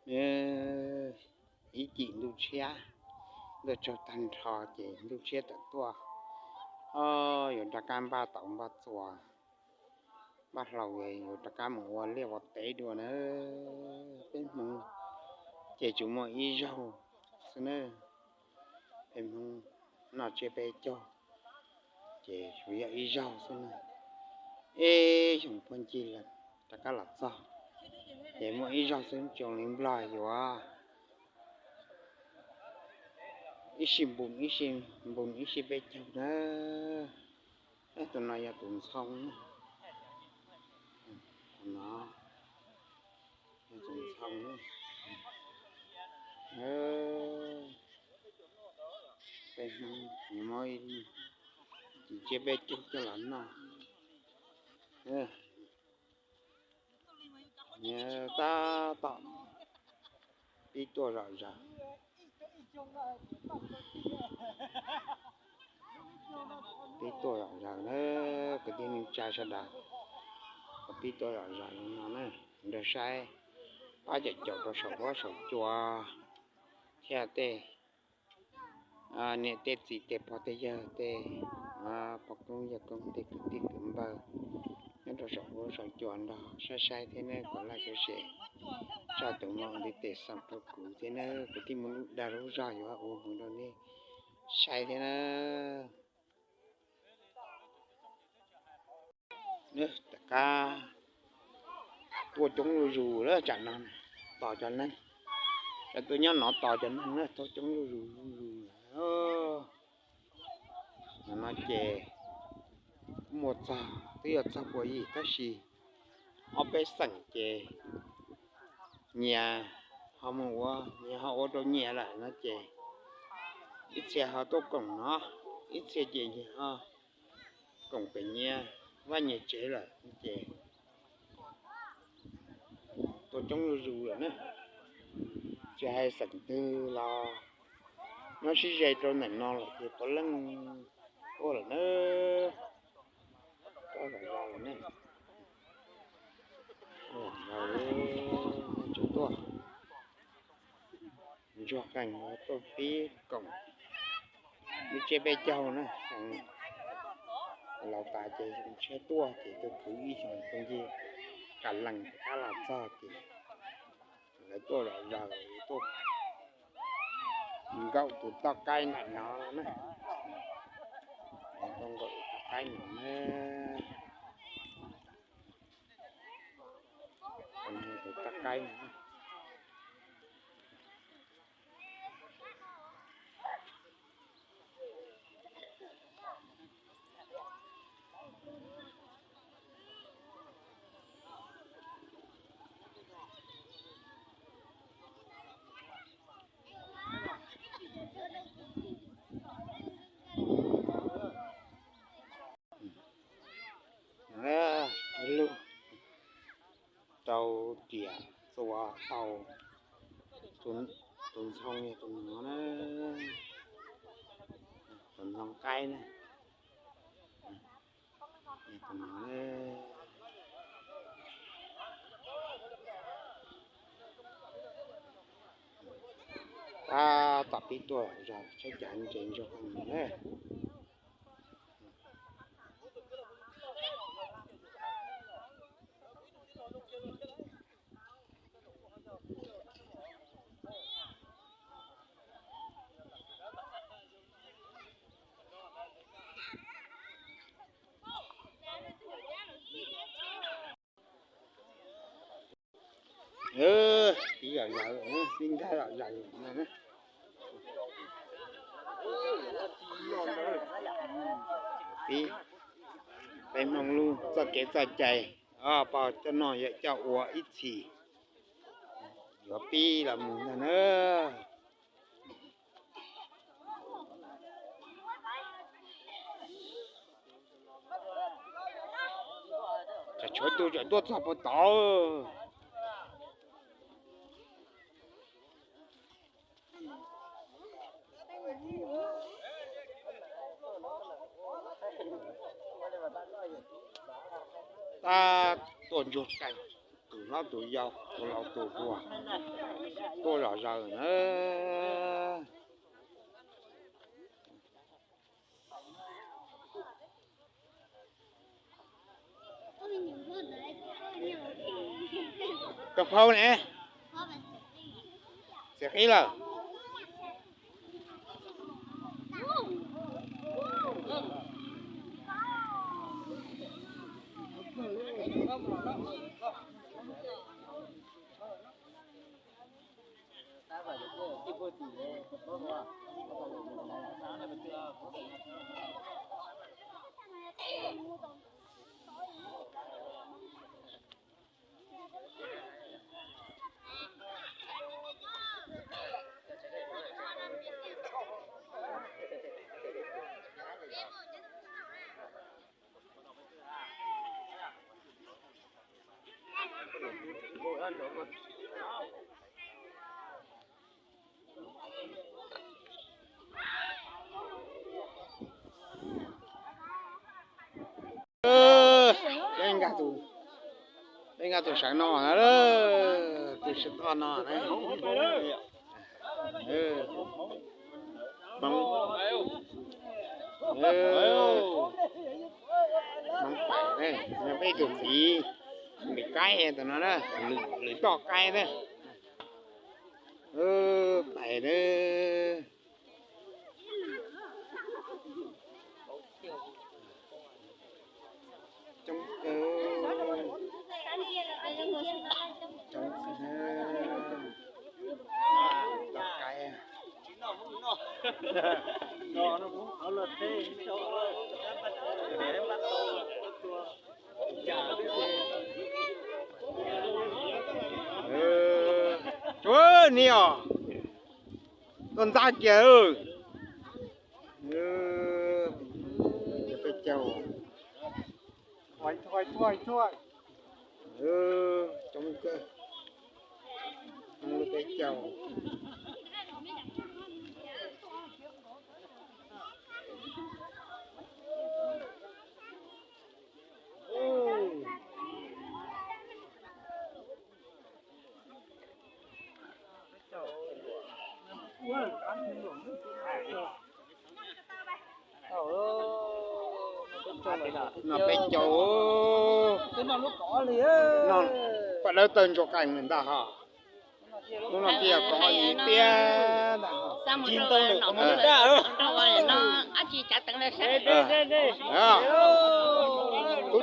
Ib cim ntuj tshiab, ntuj tsaug tag nrho ces ntuj tshiab tawm tuaj, yuav rov qab npaj tau npaj txuas, npaj hlau, yuav rov qab mus ua liaj ua teb dua na. Peb Hmoob ces tsuas muaj ib zaug xwb na. Peb Hmoob noj tsiab peb caug ces tsuas yog ib zaug xwb na. Ib xyoos puag ncig rov qab los txog, ces muaj ib zaug xwb, zoo li Nplog yuav ib sij npus, ib sij npus ib sij peb caug na. Tus no yog tus ntxhoo, tus no yog tus ntxhoo. Peb Hmoob muab ib cim tsiab peb caug coj los noj. Tab tom pib tuaj zom zaws, pib tuaj zom zaws na, kwv tij neej tsa sawv daws. Pib tuaj zom zaws li no na, nrog saib pab caum caum rau saum huab saum cua thiab tej niam tej txiv tej pog tej yawg tej pog koob yawg koob tej kwv tij kwv npawg nyob rau saum huab saum cua nrog saib saib thiab ne, kom laj sawv se. Tsa tus no ua ntiv tes xaum rau kuv thiab na, kuv thiaj muaj lub dag lub zog yuav ua hmoov rau nej saib thiab na. Tom qab tuaj coob zuj zus lawm tsam no, tos cov neeg, cov tuaj nyob no tos cov neeg na, tuaj coob zuj zus zuj zus. No ces kuj muaj txog, twb yuav txog puas yim tab sis ob peb xeem ces nyias ho mus ua, nyias ho ua rau nyias lawm no ces ib txhia ho tuaj koom no, ib txhia ces nyias ho koom pem nyias vaj nyias tsev lawm ces tuaj coob zuj zus lawm na. Tsis hais xeem twg los nyob sib ze rau ntawm no lawm ces puav leej tuaj lawm na. Tuaj zom zaws lawm ne. Tuaj ntsuag qees tuaj pib koom lub tsiab peb caug na. Laus tas ces tshaib tuaj ces tuaj khwv ib xyoos tag nci, qas lees rov qab los txog ces lawv tuaj zom zaws tuaj nkaum tus toj qaib ntawm no na. Tuaj nkaum tus toj qaib no na. Tus toj qaib no. Lub rau riam txua tau tus ntxhoo, tus no na, tus ntxhoo qaib na. Tab tom pib tuaj zog, saib cas ntses ntsuag qees no na. Pib zom zaws, pib nkag zom zaws no na. Pib, peb Hmoob lub txoj kev txoj cai, pog coj noj yawm coj ua ib txhis, yuav pib los mus ntag na. Tsam tshuav tus tsam tuaj txog puag tod. Tab tuaj ntsuag qees, tus Ob tug yau, tus laus tus hluas tuaj zom zaws na. Koj phau ne, txiav qib lawm. Peb nkag tus, peb nkag tus sawv no na, tus sawv toj no na. Hmoob, Hmoob pais ne, peb tus txiv Npis Qaib tus no na, lwm toj qaib na. Pais na. Coob kawg, coob kawg. Toj qaib. Tsuav ni os, tuaj ntxab kiag. Peb caug, coob kawg, peb caug. No peb caug, no paj dawb tawg ntsuag qees ntag ho. Lub no thiaj kov ib tiag ntag. Tub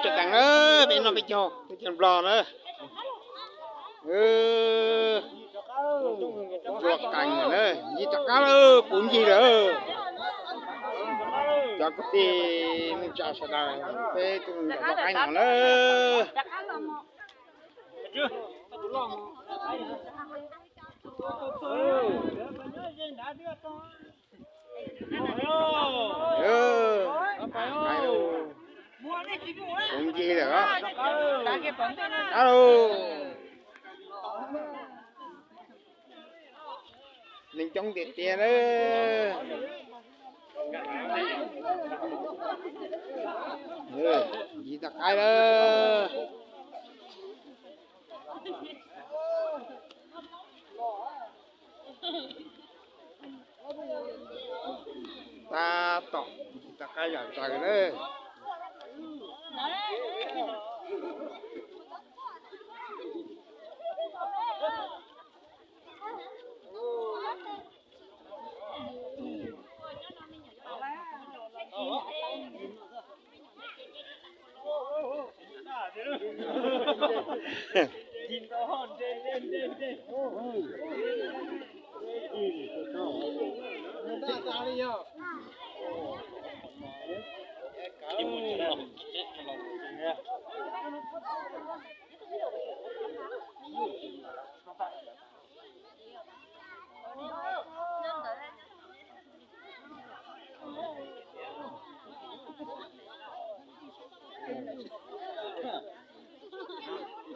tseem teev na, peb no peb caug, peb caug nplog na. Ntsuag qees na, ncig rov qab lawm, puv ncig lawm. Cov kwv tij neej tsa sawv daws, peb tuaj ntawm toj qaib no na. Puv ncig lawm. Alo, neeg coob tiag tiag na. Ncig toj qaib lawm. Tab tom ncig toj qaib zom zaws na.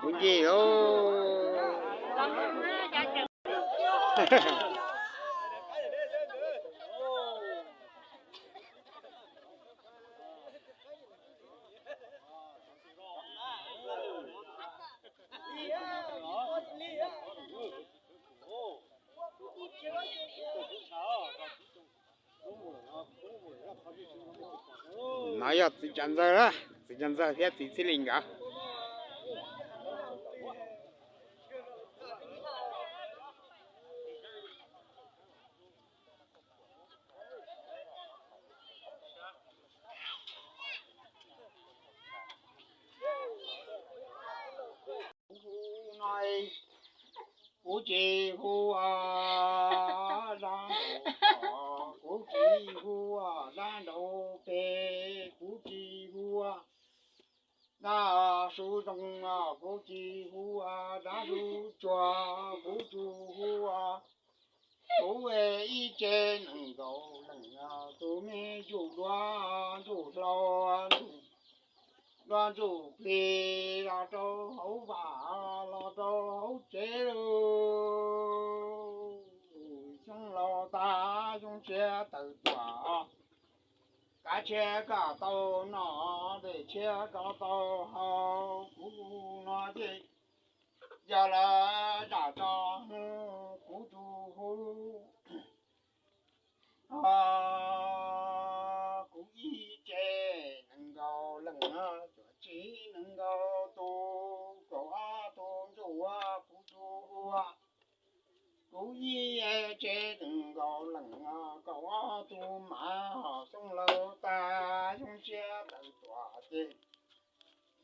Kuv ncig lauj. No yog txiv tsam ntxawg, txiv tsam ntxawg thiab txiv txhiv li nkawd. Kuv hu no, kuv tsis hu dab nraud, kuv tsis hu dab nraud pem, kuv tsis hu dab su zoo, kuv tsis hu dab su tsuag, kuv tsuas hu kuv ib tse nees nkaum leej, tus me ntsuj duab ntsuj hlau, duab ntsuj plig los rau hauv vaj los rau hauv tsev lauj. Xyoo laus tas xyoo tshiab tawm tuaj, kav tshiab kom tau noj, dej tshiab kom tau haus, kuv no ces yog lawv zam tso hnub kuv tsuas hu kuv ib tse nees nkaum leej, cuaj tse nees nkaum tus, kaum ob tus ntsuj kuv tsuas hu kuv ib tse nees nkaum leej, kaum ob tus mas. Xyoo laus tas xyoo tshiab tawm tuaj ces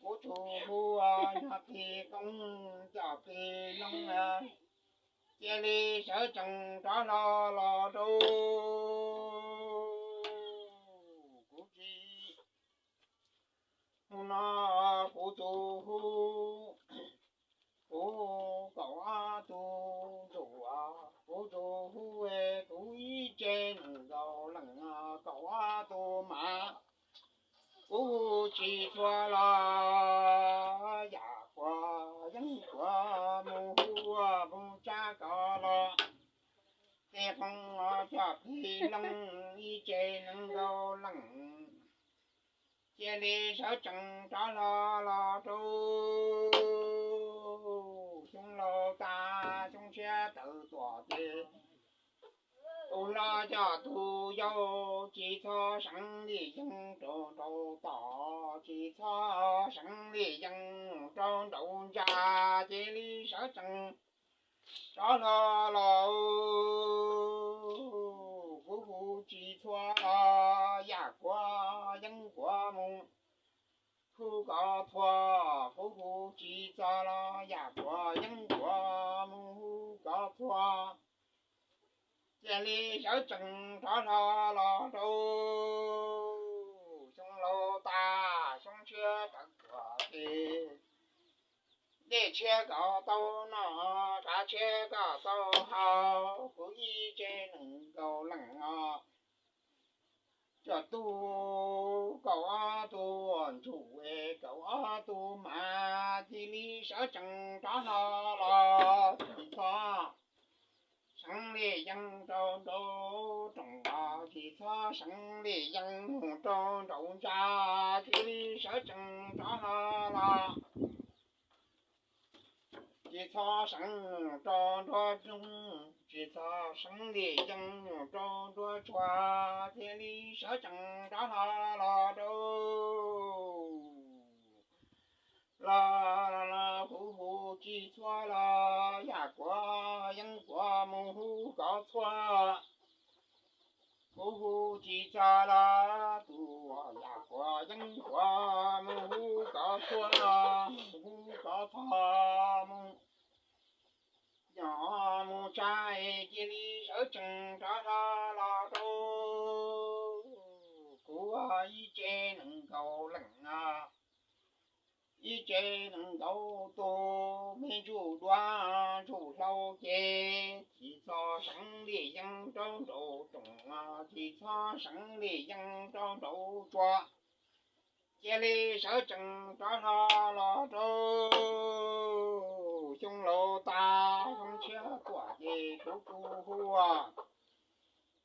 kuv tsuas hu nyob plig koob coj plig loo, cia li sawv tsees rov hlo los rau kuv tsis hu no, kuv tsuas hu kuv kaum ob tus ntsuj, kuv tsuas hu kuv ib tse nees nkaum leej, kaum ob tus mas. Kuv hu tsis txhua los yam kuas yeeb kuas mus hu mus tsab kom los, tej qoob coj plig loo ib tse nees nkaum leej, cia li sawv tsees rov hlo los rau xyoo laus tas xyoo tshiab tawm tuaj ces tus hlob coj tus yau, tsis txhob seev li yeeb rau nraum tod, tsis txhob seev li yeeb rau nraum ntsa, cia li sawv tsees rov hlo los. Kuv hu tsis txhua los yam kuas yeeb kuas mus hu kom txhua, kuv hu tsis txhua los yam kuas yeeb kuas mus hu kom txhua, cia li sawv tsees rov hlo los rau xyoo laus tas xyoo tshiab tawm tuaj ces dej tshiab kom tau noj, kav tshiab kom tau haus, kuv ib tse nees nkaum leej os. Coj tus kaum ob tus ntsuj, kaum ob tus mas, cia li sawv tsees rov hlo los, tsis txhob seev li yeeb rau nraum rooj, tsis txhob seev li yeeb mus rau nraum ntsa, cia li sawv tsees rov hlo los. Tsis txhob seev rau nruab zoov, tsis txhob seev li yeeb mus rau nruab tsua, cia li sawv tsees rov hlo los rau los, kuv hu tsis txhua los yam kuas yeeb kuas mus hu kom txhua. Kuv hu tsis txhua los tus yam kuas yeeb kuas mus hu kom txhua, hu kom txhua mus, yog mus tsab cia li sawv tsees rov hlo los rau kuv ib tse nees nkaum leej, ib tse nees nkaum tus me ntsuj duab ntsuj hlau ces, tsis txhob seev li yeeb rau nraum rooj, tsis txhob seev li yeeb rau nraum tsua, cia li sawv tsees rov hlo los rau xyoo laus tas xyoo tshiab tuaj ces kuv tsuas hu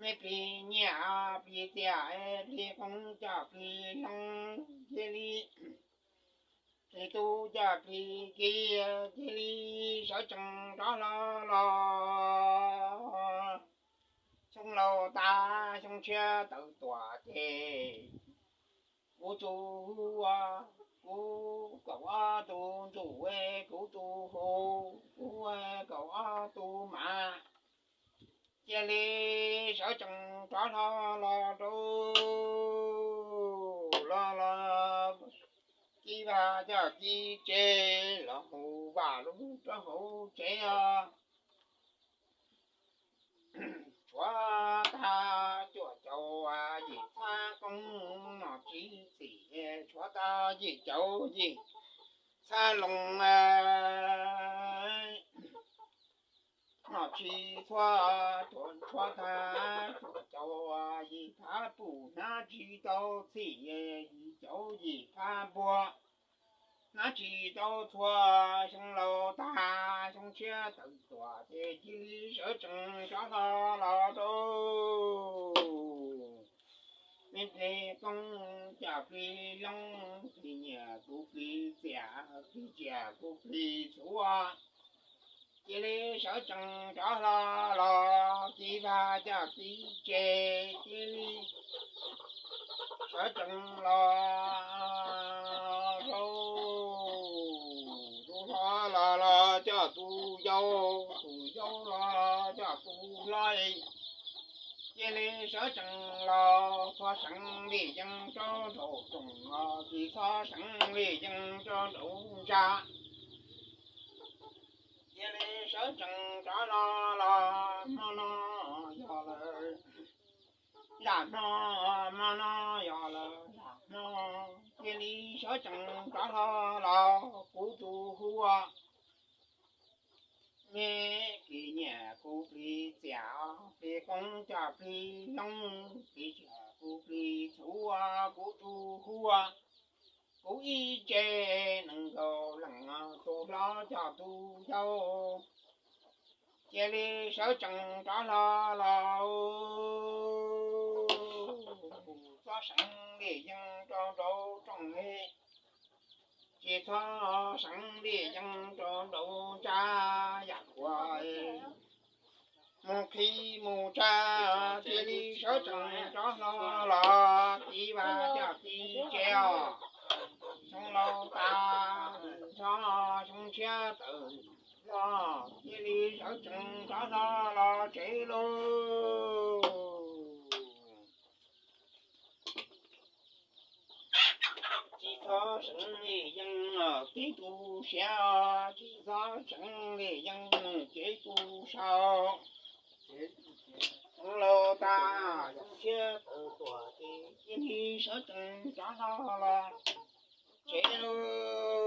me plig nyiaj plig txiaj, plig qoob coj plig loo, cia li Plig tub coj plig kiv, cia li sawv tsees rov hlo los. Xyoo laus tas xyoo tshiab tawm tuaj ces kuv tus hu, kuv kaum ob tus ntxum, kuv tus hu, kuv kaum ob tus mas, cia li sawv tsees rov hlo los rau, los los kiv vaj coj kiv tsev los mus vaj lug rau hauv tsev os. Tshuav tag cuaj caum yim txhab koob, nom tswv txim tshuav tag yim caum yim txhab loo, nom tswv txhua, tshuav tag cuaj caum yim phab pum, hnab tsis tau txhim yim caum yim phab npua, hnab tsis tau txhua. Xyoo laus tas xyoo tshiab tawm tuaj ces cia li sawv tsees rov hlo los rau. Me plig koob coj plig loob, plig nyiam kuv plig txiam, plig tsiaj kuv plig txhuv, cia li sawv tsees rov hlo los kiv vaj coj kiv tsev, cia li sawv tsees los rau. Tus hlob los los coj tus yau, tus yau los los coj tus hlob, cia li sawv tsees los. Txhob seev li yeej rau nraum zoov los, tsis txhob seev li yeej rau nraum ntsa, cia li sawv tsees rov hlo los. Hmo no yog lawm nram hmo, hmo no yog lawm nram hmo, cia li sawv tsees rov hlo los. Kuv tus hu, me plig nyiam kuv plig txiam, plig koob coj plig loob, plig tsiaj kuv plig txhuv, kuv tus hu, kuv ib tse nees nkaum leej, tus hlob coj tus yau, cia li sawv tsees rov hlo los. Txhob seev li yeej rau nraum rooj li, tsis txhob seev li yeej rau nraum ntsa, yam kuas mus qhib mus tsa, cia li sawv tsees rov hlo los. Kiv vaj coj kiv tsev os, xyoo laus tas xyoo tshiab tawm los, cia li sawv tsees rov hlo los tsev lauj. Tsis txhob seev li yeej kev tu siav, tsis txhob seev li yeej kev tu sau. Xyoo laus tas xyoo tshiab tawm tuaj ces cia li sawv tsees rov hlo los tsev lauj.